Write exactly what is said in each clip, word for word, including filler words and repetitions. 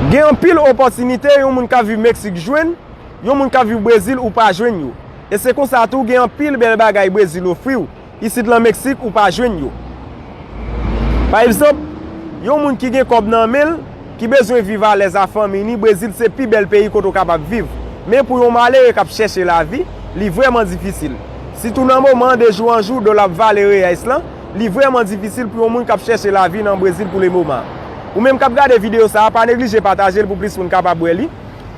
Gen anpil opòtinite yon moun k ap viv Meksik jwenn, yon moun k ap viv Brezil ou pa jwenn yo. E se konsa tou gen anpil bèl bagay Brezil ofri w, isit lan Meksik ou pa jwenn yo. Pa egzanp, yon moun ki gen kòb nan men l, ki bezwen viv alèz a fanmi ni, Brezil se pi bèl peyi kote w kapab viv. Men pou yon malere k ap chèche lavi, li vrèman difisil. Sitou nan moman an, de jou an jou, dola ap vale reyais lan, li vrèman difisil pou yon moun k ap chèche lavi nan Brezil pou le moman. Ou menm k ap gade videyo sa a, pa neglije pataje l pou plis moun kapab wè li.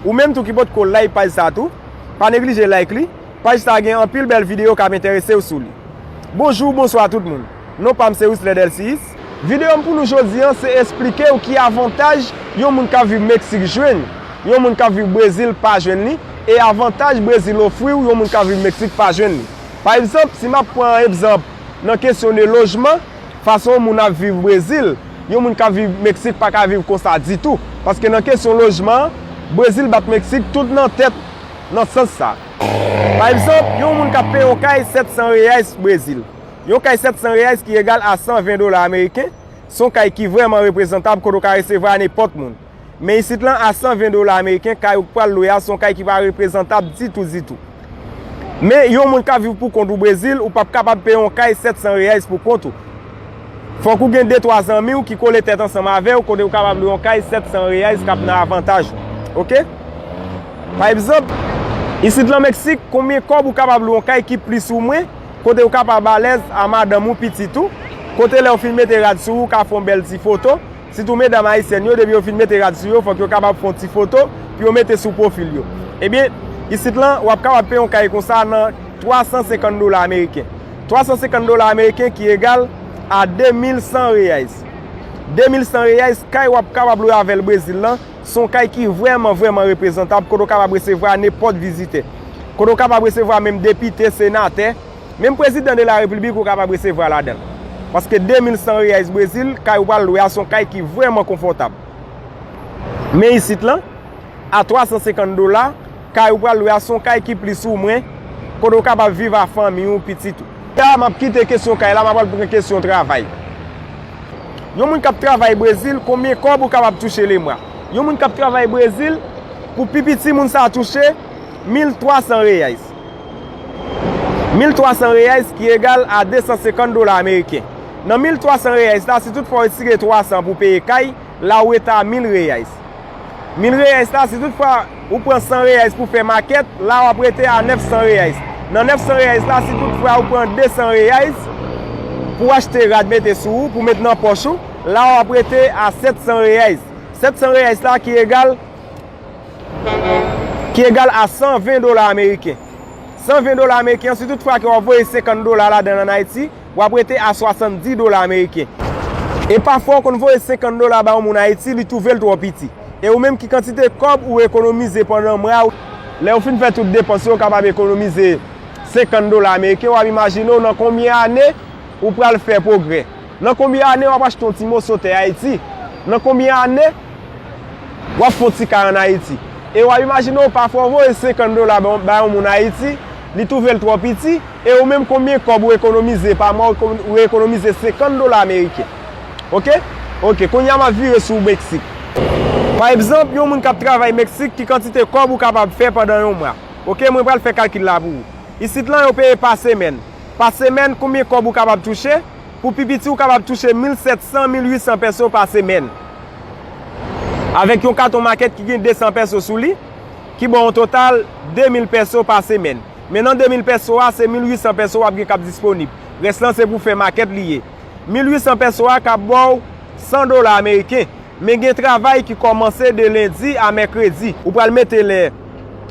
Ou menm tou ki potko like paj sa tou, pa neglije like li. Paj sa gen anpil bèl videyo k ap enterese w sou li. Bonjou, bonswa tout moun. Non pa m se Wisler Delcius. Videyo m pou nou jodi an se esplike w ki avantaj yon moun k ap viv Meksik jwenn, yon moun k ap viv Brezil pa jwenn li, e avantaj Brezil ofri w yon moun k ap viv Meksik pa jwenn li. Pa egzanp, si m ap pran egzanp nan kesyon de lojman, fason yon moun ap viv Brezil, yon moun k ap viv Meksik pa ka viv konsa ditou. Paske nan kesyon lojman, Brezil bat Meksik tout nan tèt nan sans sa. Pa egzanp, yon moun k ap peye yon kay sèt san reyais Brezil. Yon kay sèt san reyais ki egal a san ven dola ameriken, se yon kay ki vrèman reprezantab kote w ka resevwa nenpòt moun. Men isit lan, a san ven dola ameriken, kay ou pral lwe a se yon kay ki pa reprezantab ditou, ditou. Men yon moun k ap viv pou kont ou Brezil, ou p ap kapab peye yon kay sèt san reyais pou kont ou. Fòk ou gen de twa zanmi w ki kole tèt ansanm avè w, kote w kapab lwe yon kay sèt san reyais k ap nan avantaj ou. Oke? Pa egzanp, isit lan Meksik, konbyen kòb ou kapab lwe yon kay ki plis ou mwen, kote w kapab alèz a madanm ou, pitit ou, kote lè w fin mete rad sou ou, ou ka fè yon bèl ti foto, sitou medam ayisyèn yo, depi yo fin mete rad sou yo, fòk yo kapab fè yon ti foto pou yo mete sou pwofil yo. Ebyen, isit lan, w ap kapab peye yon kay konsa nan twa san senkant dola ameriken. Twa san senkant dola ameriken ki egal a de mil san reyais. De mil san reyais, kay w ap kapab lwe avè l Brezil lan, se yon kay ki vrèman, vrèman reprezantab, kote w kapab resevwa nenpòt vizitè. Kote w kapab resevwa menm depite, senatè, menm prezidan de la repiblik ou kapab resevwa ladan l. Paske de mil san reyais Brezil, kay ou pral lwe a se yon kay ki vrèman konfòtab. Men isit lan, a twa san senkant dola, kay ou pral lwe a se yon kay ki plis ou mwen, kote w kapab viv a fanmi w, pitit ou. La, m ap kite kesyon kay la, m ap pral pran kesyon travay. Yon moun k ap travay Brezil, konbyen kòb ou kapab touche lemwa? Yon moun k ap travay Brezil, pou pi piti moun sa a touche mil twa san reyais. Mil twa san reyais ki egal a de san senkant dola ameriken. Nan mil twa san reyais la, si toutfwa w retire twa san pou peye kay, la ou rete a mil reyais. Mil reyais la, si toutfwa ou pran san reyais pou fè makèt, la w ap rete a nèf san reyais. Nan nèf san reyais la, si toutfwa ou pran de san reyais pou achte rad mete sou ou, pou met nan pòch ou, la w ap rete a sèt san reyais. Sèt san reyais la ki egal, ki egal a san ven dola ameriken. San ven dola ameriken, si toutfwa ke w ap voye senkant dola ladan l ann Ayiti, w ap rete a swasanndis dola ameriken. E pafwa w konn voye senkant dola ba yon moun Ayiti, li twouve l twò piti. E ou menm, ki kantite kòb ou ekonomize pandan mwa, lè ou fin fè tout depans yo, ou kapab ekonomize senkant dola ameriken, w ap imajine w nan konbyen ane ou pral fè pwogrè. Nan konbyen ane w ap achte yon ti moso tè Ayiti? Nan konbyen ane w ap fè yon ti kay ann Ayiti? E w ap imajine w, pafwa w voye senkant dola ba, ba yon moun Ayiti, li twouve l twò piti, e ou menm konbyen kòb ou ekonomize pa mwa, ou eko-, ou ekonomize senkant dola ameriken. Oke? Oke, kounye a m ap vire sou Meksik. Pa egzanp, yon moun k ap travay Meksik, ki kantite kòb ou kapab fè pandan yon mwa? Oke, mwen pral fè kalkil la pou ou. Isit lan, yo peye pa semèn. Pa semèn, konbyen kòb ou kapab touche? Pou pi piti, ou kapab touche mil sèt san, mil uit san pèso pa semèn. Avèk yon katon makèt ki gen de san pèso sou li, ki ba w yon total de mil pèso pa semèn. Men nan de mil pèso a, se mil uit san pèso w ap gen k ap disponib. Rès lan se pou fè makèt li ye. Mil uit san pèso a ka ba w san dola ameriken. Men gen travay ki kòmanse de lendi a mèkredi. Ou pral mete lè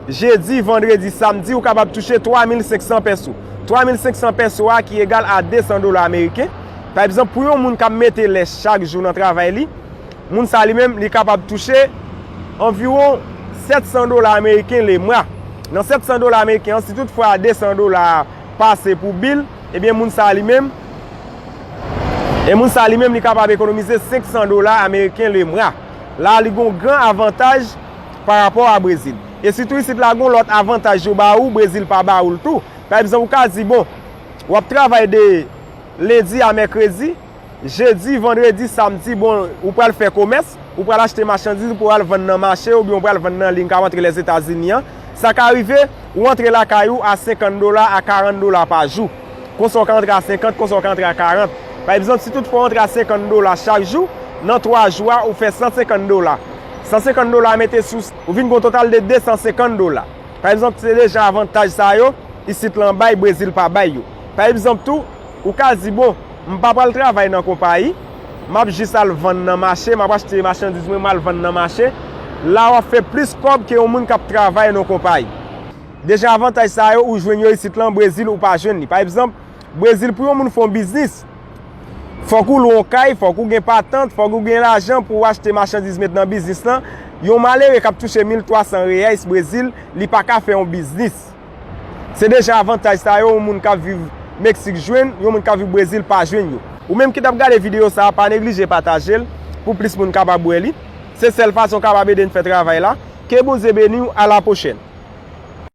jedi, vandredi, samdi, ou kapab touche twa mil senk san pèso. Twa mil senk san pèso a ki egal a de san dola ameriken. Pa egzanp, pou yon moun k ap mete lè chak jou nan travay li, moun sa li menm, li kapab touche anviwon sèt san dola ameriken lemwa. Nan sèt san dola ameriken an, si toutfwa de san dola a pase pou bil, ebyen, moun sa li menm, e moun sa li menm, li kapab ekonomize senk san dola ameriken lemwa. La, li gon gran avantaj pa rapò a Brezil. E sitou isit la, gon lòt avantaj yo ba ou, Brezil pa ba ou l tou. Pa egzanp, ou ka di, bon, w ap travay de lendi a mèkredi, Jedi, vandredi, samdi, bon, ou pral fè komès, ou pral achte machandiz, ou pral vann nan mache, oubyen ou pral vann nan liy k ap antre Lèzetazini an. Sa ka rive, ou antre lakay ou a senkant dola, a karant dola pa jou. Konsa w ka antre a senkant, konsa w ka antre a karant. Pa egzanp, si toutfwa w antre a senkant dola chak jou, nan twa jou a, ou fè san senkant dola. San senkant dola mete sou, ou vin gen yon total de de san senkant dola. Pa egzanp, se deja avantaj sa yo, isit lan bay, Brezil pa bay yo. Pa egzanp tou, ou ka di, bon, m pa pral travay nan konpayi, m ap jis al vann nan mache, m ap achte machandiz mwen, m al vann nan mache. La w ap fè plis kòb ke yon moun k ap travay nan konpayi. Deja avantaj sa yo, ou jwenn yo isit lan, Brezil ou pa jwenn li. Pa egzanp, Brezil, pou yon moun fè yon biznis, fòk ou lwe yon kay, fòk ou gen patant, fòk ou gen lajan pou w achte machandiz met nan biznis lan. Yon malere k ap touche mil twa san reyais Brezil, li pa ka fè yon biznis. Se deja avantaj sa yo yon moun k ap viv Meksik jwenn, yon moun k ap viv Brezil pa jwenn yo. Ou menm ki t ap gade videyo sa a, pa neglije pataje l pou plis moun kapab wè li. Se sèl fason w kapab ede n fè travay la. Ke Bondye beni w, a la pwochèn.